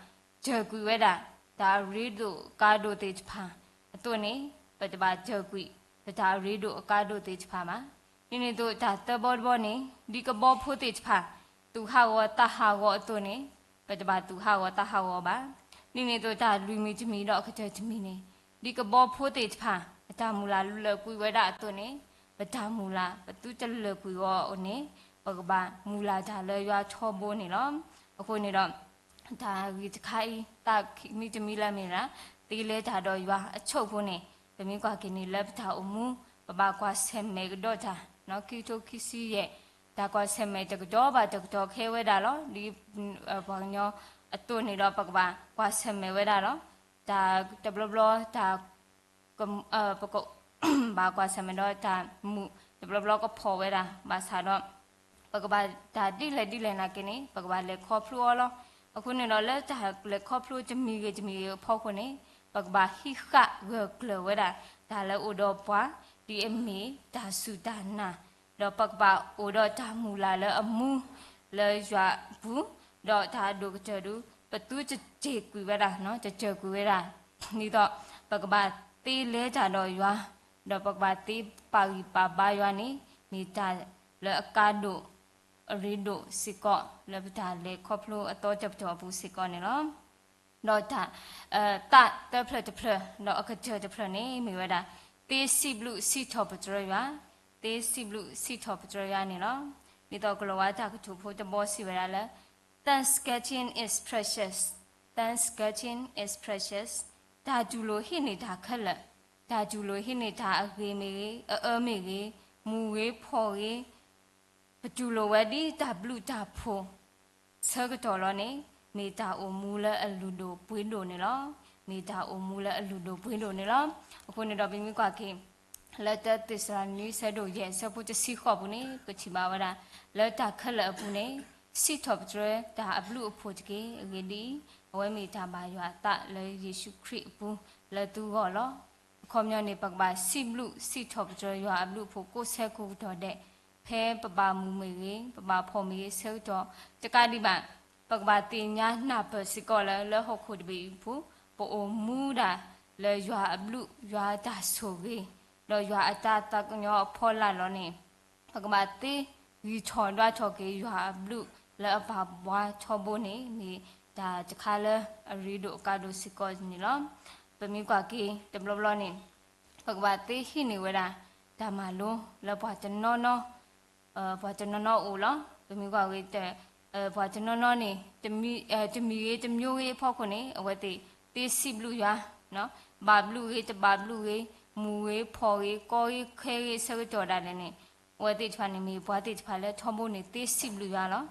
တၢၢ်ကွံာ်ဝဲဒၣ် တၢ်အရ့ဒိၣ်အကါဒိၣ်သ့ၣ်တဖၣ်အသိးန့ၣ် ပတဘၣ်တၢၢ်ကွံာ် ပတၢ်အရ့ဒိၣ်အကါဒိၣ်သ့ၣ်တဖၣ်ဘၣ်. ဒ်န့ၣ်အသိးတၢ်သၢဘီတဘီန့ၣ် ဒ်ကဘီဖိသ့ၣ်တဖၣ် သူၣ်ဟးဂီၤသးဟးဂီၤအသိးန့ၣ် ပတဘၣ်သူၣ်ဟးဂီၤသးဟးဂီၤဘၣ်. ဒ်န့ၣ်အသိးတၢ်လွံၢ်မံၤတမံၤဒီးအကတၢၢ်တမံၤန့ၣ် ဒ်ကဘီဖိသ့ၣ်တဖၣ် အတၢ်မုၢ်လၢ်လၢာ်ကွံာ်ဝဲဒၣ်အသိးန့ၣ် ပတၢ်မုၢ်လၢ် ပသုတလၢာ်ကွံာ်အီၤန့ၣ် ပကဘၣ်မုၢ်လၢ်တၢ်လၢယွၤထီဘိန့ၣ်လီၤ. အဃိန့ၣ်ဒီး တၢ်ဂ့ၢ်တခါအံၤ သးမံတမံၤလၢမ့ၢ်ဒၣ် သ့လဲၤတၢ်ဒီးယွၤအဆိအဃိန့ၣ် ပမ့ၢ်ကွၢ်က့ၤန့ၣ်လၢပတၢ်အိၣ်မူ ပဘၣ်ကွၢ်ဆၢၣ်မဲာ်ကဒီးတၢ် ခံကထိခံဆံယဲၢ် တၢ်ကွၢ်ဆၢၣ်မဲာ်တကတီၢ်ဘၣ်တကတီၢ်ခဲဝဲဒၣ်လီၤ. ဒ်ပှၤကညီအသိးန့ၣ်ဒီး ပကဘၣ်ကွၢ်ဆၢၣ်မဲာ်ဝဲဒၣ်လီၤ. တၢ်တဘျီဘျီ တၢ် ပက ဘၣ်ကွၢ်ဆၢၣ်မဲာ်ဒီးတၢ်မုာ် တဘျီဘျီကဖှီၣ်ဝဲဒၣ် ဘၣ်ဆၣ်ဒီး ပကဘၣ်တၢ်ဒ်လဲၣ်ဒ်လဲၣ်နာ်က့န့ၣ် ပကဘၣ်လဲၤခီဖျိအီၤလီၤ. အဃိန့ၣ်ဒီး လၢတၢ်လဲၤခီဖျိတမံၤဂ့ၤတမံၤဂ့ၤအဖီခိၣ်န့ၣ် ပကဘၣ်ဟံးဃာ်ဂၢၢ်ကျၢၤဝဲဒၣ် တၢ်လၢအိၣ်ဒီးပှၤ ဒ်အမ့ၢ်တၢ်စူၢ်တၢ်နာ် ဒီးပကဘၣ်အိၣ်ဒီးတၢ်မုၢ်လၢ်လၢအမူ လၢယွၤအပူၤ, ဒီးတၢ်အဒိၣ်ကတၢၢ်ဒု ပသုတတ့ၢ်ကွံာ်ဝဲဒၣ်, တတ့ၢ်ကွံာ်ဝဲဒၣ်, ဒ်သိးပကဘၣ်သ့လဲၤတၢ်ဒီးယွၤ, ဒီးပကဘၣ်သ့ပာ်ဂံၢ်ပာ်ဘါယွၤန့ၣ် မ့ၢ်တၢ်လၢအကါဒိၣ် အရ့ဒိၣ်စ့ၢ်ကီး လၢပတၢ်လဲၤခီဖျိအသီတပတီၢ်အပူၤစ့ၢ်ကီးန့ၣ်လီၤ. ဒီးတၢ် သးသၢဖျၢၣ်တဖျၢၣ် ဒီးအကတၢၢ်တဖျၢၣ်န့ၣ် မ့ၢ်ဝဲဒၣ် သ့စံးဘျုးစံးထီၣ်ပတြၢၤယွၤ, သ့စံးဘျုးစံးထီၣ်ပတြၢၤယွၤန့ၣ်လီၤ. ဒ်သိးကလီၤဝါတၢ်ကတိၤဖိတဘီစံးဝဲဒၣ်လၢ Thanksgiving is precious, Thanksgiving is precious, တၢ်တူၢ်လိာ်ဟံးန့ၢ်တၢ်ခဲလၢာ်, တၢ်တူၢ်လိာ်ဟံးန့ၢ်တၢ်အဂ့ၤမ့ၢ်ဂ့ၤ, အအၢမ့ၢ်ဂ့ၤ, မူၤဂ့ၤဖှီၣ်ဂ့ၤ ပတူၢ်လိာ်ဝဲဒ်တၢ်ဘျုးတၢ်ဖှိၣ် ဆၢကတီၢ်လီၤန့ၣ် မ့ၢ်တၢ်အိၣ်မူလၢအလုၢ်ဒိၣ်ပှ့ၤဒိၣ်န့ၣ်လီၤ. မ့ၢ်တၢ်အိၣ်မူလၢအလုၢ်ဒိၣ်ပှ့ၤဒိၣ်န့ၣ်လီၤ. အဃိန့ၣ်ဒီးပမ့ၢ်ကွၢ်က့ၤ လၢတၢသ့းစၤလနံ ဆၢဒိၣ်ယဲၢ် ဆၢဖိတဆံဃိးပူၤန့ၣ် ပကထံၣ်ဘၣ်ဝဲဒၣ် လၢတၢ်ခဲလၢာ်အပူၤန့ၣ် စံးထီၣ်ပတြၢၤတၢ်အဘျုးအဖှိၣ်တက့ၢ်. အဂ့ၢ်ဒ်အံၤ, အဝဲမ့ၢ်တၢ်ဘၣ်ယွၤအသးလၢယ့ၣ်ၡူးခရံာ်အပူၤ လၢသုဂီၢ်လီၤ. အခီပညီန့ၣ် ပကဘၣ်စံးဘျုးစံးထီၣ်ပတြၢၤယွၤအဘျုးအဖှိၣ်ကိးဆၢကိးကတီၢ်ဒဲး, ဖဲပဘၣ်မူၤမ့ၢ်ဂ့ၤ, ပဘၣ်ဖှီၣ်မ့ၢ်ဂ့ၤ ဆၢကတီၢ်တကးဒံးဘၣ်, ပကဘၣ်သ့ၣ်ညါနၢ်ပၢၢ်စ့ၢ်ကီးလၢ လၢဟီၣ်ခိၣ်တဘ့ၣ်အံၤအပူၤ ပအိၣ်မူဒၣ်လၢယွၤအဘျုး, ယွၤအတၢ်ဆိၣ်ဂ့ၤ, ဒီးယွၤအတၢ်သးကညီၤအဖီလာ်လီၤန့ၣ် ပကဘၣ်သ့ဂံၢ်ထီၣ်ဒွးထီၣ်က့ၤယွၤအဘျုးလၢအပာ်ပှၤထီဘိန့ၣ် မ့ၢ်တၢ်တခါလၢအရ့ဒိၣ်အကါဒိၣ်စ့ၢ်ကီးန့ၣ်လီၤ. ပမ့ၢ်ကွၢ်က့ၤတဘျီဘျီန့ၣ် ပကဘၣ်သ့ဟံးန့ၢ်ဝဲဒၣ် တၢ်မၤလိလၢပှၤတနီၤနီၤ ပှၤတနီၤနီၤအိၣ်လီၤ. ပမ့ၢ်ကွၢ်က့ၤ ပှၤတနီၤနီၤန့ၣ် တမံၤဂ့ၤတမံၤဂ့ၤအဖီခိၣ်န့ၣ် အဝဲသ့ၣ်သ့စံးဘျုးယွၤ, ဘၣ်ဘျုးဂ့ၤတဘၣ်ဘျုးဂ့ၤ, မူၤဂ့ၤဖှီၣ်ဂ့ၤ ကီဂ့ၤခဲဂ့ၤ ဆၢကတီၢ်ဒၣ်လဲာ်န့ၣ် အဝဲသ့ၣ်တဖၣ်န့ၣ်မ့ၢ်ပှၤသ့ၣ်တဖၣ်လၢထီဘိန့ၣ်သ့စံးဘျုးယွၤလီၤ.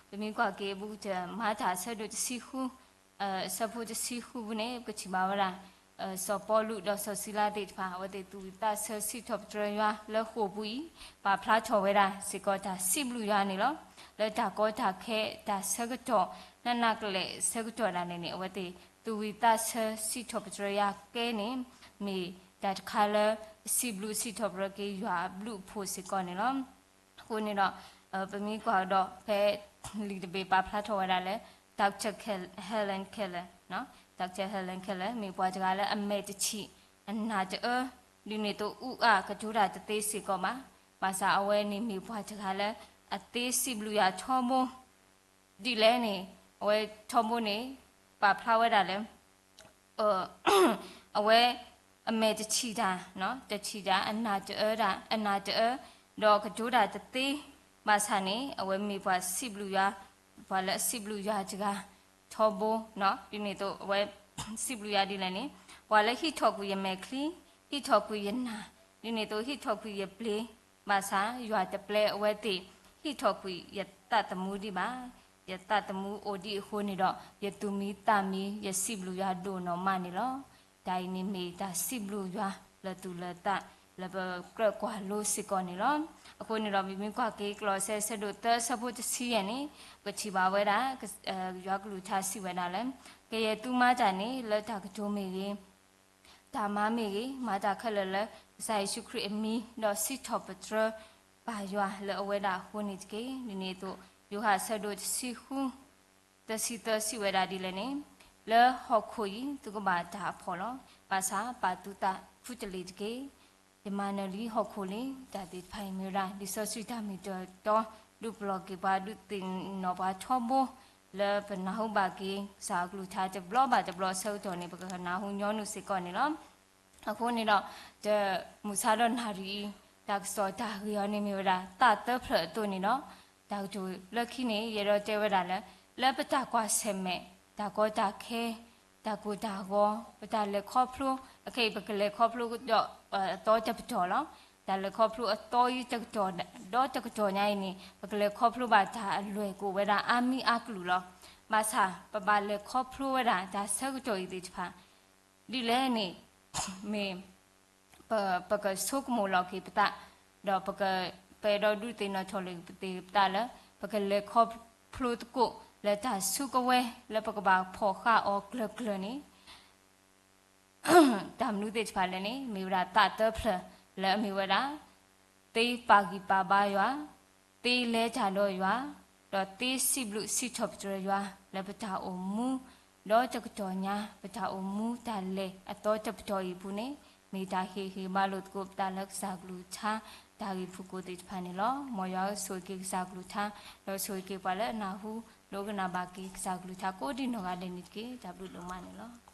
ပမ့ၢ်ကွၢ်က့ၤ ဘူးကတၢၢ် မၤတၢ်အဆၢဒိၣ်တဆံဃု အဆၢဖိတဆံဃုပူၤန့ၣ် ပကထံၣ်ဘၣ်ဝဲဒၣ် စီၤပီလူးဒီးစီၤစံလါသ့ၣ်တဖၣ် အဝဲသ့ၣ်သူၣ်ဝံၣ်သးဆၢစံးထီၣ်ပတြၢၤယွၤလၢဃိာ်ပူၤအံၤ ပာ်ဖျါထီၣ်ဝဲဒၣ်စ့ၢ်ကီးတၢ်စံးဘျုးယွၤန့ၣ်လီၤ. လၢတၢ်ကီတၢ်ခဲ တၢ်ဆၢကတီၢ် နးနးကလဲာ်ဆၢကတီၢ်ဒၣ်လဲာ်န့ၣ် အဝဲသ့ၣ်သူၣ်ဝံၣ်သးဆၢစံးထီၣ်ပတြၢၤယွၤကဲန့ၣ် မ့ၢ်တၢ်တခါလၢစံးဘျုးစံးထီၣ်ပတြၢၤက့ၤယွၤအဘျုးအဖှိၣ်စ့ၢ်ကီးန့ၣ်လီၤ. အဃိန့ၣ်ဒီး ပမ့ၢ်ကွၢ်ဒီး ဖဲလံာ်တဘ့ၣ်ပာ်ဖျါထီၣ်ဝဲဒၣ်လၢ Doctor Helen Keller, Doctor Helen Keller မ့ၢ်ပှၤတဂၤလၢအမဲာ်တဆံး အနၢ်တအၢ ဒ်န့ၣ်အသိးအူအါကတိၤတၢ်တသ့စ့ၢ်ကီးဘၣ်. ဘၣ်ဆၣ်အဝဲန့ၣ်မ့ၢ်ပှၤတဂၤလၢအသ့စံးဘျုးယွၤထီဘိ ဒ်လဲၣ်န့ၣ် အဝဲထီဘိန့ၣ် ပာ်ဖျါဝဲဒၣ်လၢ အဝဲအမဲာ်တဆံးတၢ်, တဆံးတၢ် အနၢ်တအၢတၢ် အနၢ်တအၢ ဒီးကတိၤတၢ်တသ့ ဘၣ်ဆၣ်န့ၣ် အဝဲမ့ၢ်ပှၤစံးဘျုးယွၤ, ပှၤလၢအစံးဘျုးယွၤတဂၤထီဘိ, ဒ်န့ၣ်အသိးအဝဲစံးဘျုးယွၤဒ်လဲၣ်န့ၣ် ပှၤလၢဟံးထီၣ်ကွံာ်ယမဲာ်ချံ, ဟံးထီၣ်ကွံာ်ယနၢ်, ဒ်န့ၣ်အသိးဟံးထီၣ်ကွံာ်ယပျ့ၤ, ဘၣ်ဆၣ်ယွၤတပျဲအဝဲသ့ၣ်ဟံးထီၣ်ကွံာ်ယသးသမူဒံးဘၣ်. ယသးသမူအိၣ်ဒံးအဃိန့ၣ်ဒီး ယသူၣ်မံသးမံ ယစံးဘျုးယွၤဒိၣ်နီၢ်မးန့ၣ်လီၤ. တၢ်အံၤန့ၣ်မ့ၢ်တၢ်စံးဘျုးယွၤလၢသူၣ်လၢသး လၢပကြၢးကွၢ်လိစ့ၢ်ကီးန့ၣ်လီၤ. အဃိန့ၣ်ဒီး ပမ့ၢ်ကွၢ်က့ၤ ကလီးစဲ ဆၢဒိၣ်သၢ ဆၢဖိတဆံယဲၢ်န့ၣ် ပထံၣ်ဘၣ်ဝဲဒၣ် ယွၤကလုၢ်ကထါစံးဝဲဒၣ်လၢ ကယဲၢ်သုမၤတၢ်န့ၣ် လၢတၢ်ကတိၤမ့ၢ်ဂ့ၤ တၢ်မၤမ့ၢ်ဂ့ၤ, မၤတၢ်ခဲလၢာ်လၢကစၢ်ယ့ၣ်ၡူးခရံာ်အမံၤ ဒီးစံးထီၣ်ပတြၢၤဘၣ်ယွၤလၢအဝဲဒၣ်အဃိန့ၣ်တက့ၢ်. ဒ်န့ၣ်အသိး ယိၤဟၣ်ဆၢဒိၣ်တဆံဃု သၢဆံသၢစံးဝဲဒၣ်ဒ်လဲၣ်န့ၣ်, လၢဟီၣ်ခိၣ်အံၤ သုကဘၣ်တၢ်အဖှီၣ်လီၤ. ဘၣ်ဆၣ်ပာ်သုသးခူတလ့ၢ်တက့ၢ်. ယမၤနၢၤလံဟီၣ်ခိၣ်လံ, တၢ်သ့ၣ်တဖၣ်အံၤမ့ၢ်ဝဲဒၣ် လံာ်စီဆှံတၢ်မ့ၢ်တၢ်တီ, ဒုးပလီၢ်က့ၤပှၤ ဒုးသ့ၣ်နီၣ်ပှၤထီဘိ, လၢပနၢ်ဟူဘၣ်က့ၤ ကစၢ်အကလုၢ်ကထါတဘျီဘၣ်တဘျီအဆၢကတီၢ်န့ၣ် ပကနၢ်ဟူညီနုၢ်စ့ၢ်ကီးန့ၣ်လီၤ. အဃိန့ၣ်ဒီး တမုၢ်ဆါဒီးနၣ်ရံၣ်အံၤ တၢ်ကစီၣ်တၢ်ဂ့ၢ်အံၤန့ၣ်မ့ၢ်ဝဲဒၣ် သးသၢဖျၢၣ်အသိးန့ၣ်ဒီး တၢ်ကတိၤလၢခံန့ၣ် ယအဲၣ်ဒိးတဲဝဲဒၣ်လၢ လၢပတၢ်ကွၢ်ဆၢၣ်မဲာ် တၢ်ကီတၢ်ခဲ တၢ်ကိၢ်တၢ်ဂီၤ ပတၢ်လဲၤခီဖျိ, အခဲအံၤ ပကလဲၤခီဖျိဒီး အသီတပတီၢ်လီၤ. တၢ်လဲၤခီဖျိအသီအံၤတကတီၢ် ဒီးတကတီၢ်ညါအံၤန့ၣ် ပကလဲၤခီဖျိဘၣ်တၢ်အလွဲၢ်ကအိၣ်ဝဲဒၣ်အါမံၤအါကလုာ်လီၤ. ဘၣ်ဆၣ် ပဘၣ်လဲၤခီဖျိဝဲဒၣ်တၢ်ဆၢကတီၢ်အံၤသ့ၣ်တဖၣ် ဒ်လဲၣ်န့ၣ် မ့ၢ် ပ ပကဆိကမိၣ်လီၤက့ၤပသး, ဒီးပက ပအဲၣ်ဒိးဒုးသ့ၣ်နီၣ်ထီၣ်လီၤက့ၤပသးလၢ ပကလဲၤခီဖျိသကိးလၢတၢ်စုကဝဲၤ လၢပကဘၣ်ဖီၣ်ဃာ်အီၤကျၢၤကျၢၤန့ၣ် တၢ်မနုၤသ့ၣ်တဖၣ်လဲၣ်န့ၣ် မ့ၢ်ဝဲဒၣ်သးသၢဖျၢၣ်လၢအမ့ၢ်ဝဲဒၣ် သ့ပာ်ဂံၢ်ပာ်ဘါယွၤ, သ့လဲၤတၢ်ဒီးယွၤ, ဒီးသ့စံးဘျုးစံးထီၣ်ပတြၢၤယွၤ လၢပတၢ်အိၣ်မူ ဒီးတကတီၢ်ညါ ပတၢ်အိၣ်မူတၢ်လဲၤအသီတပတီၢ်အံၤအပူၤန့ၣ် မ့ၢ်တၢ်ဟ့ၣ်ဂံၢ်ဟ့ၣ်ဘါလိာ်သကိးပသးလၢကစၢ်ကလုၢ်ကထါ တၢ်ဂ့ၢ်ဖုၣ်ကိာ်သ့ၣ်တဖၣ်န့ၣ်လီၤ. မ်ယွၤဆိၣ်ဂ့ၤက့ၤကစၢ်ကလုၢ်ကထါ ဒီးဆိၣ်ဂ့ၤက့ၤပှၤလၢအနၢ်ဟူ ဒိကနၣ်ဘၣ်က့ၤကစၢ်ကလုၢ်ကထါကိးဒံနီၢ်ဂၤဒဲးန့ၣ်တက့ၢ်. တၢ်ဘျုးဒိၣ်မးန့ၣ်လီၤ.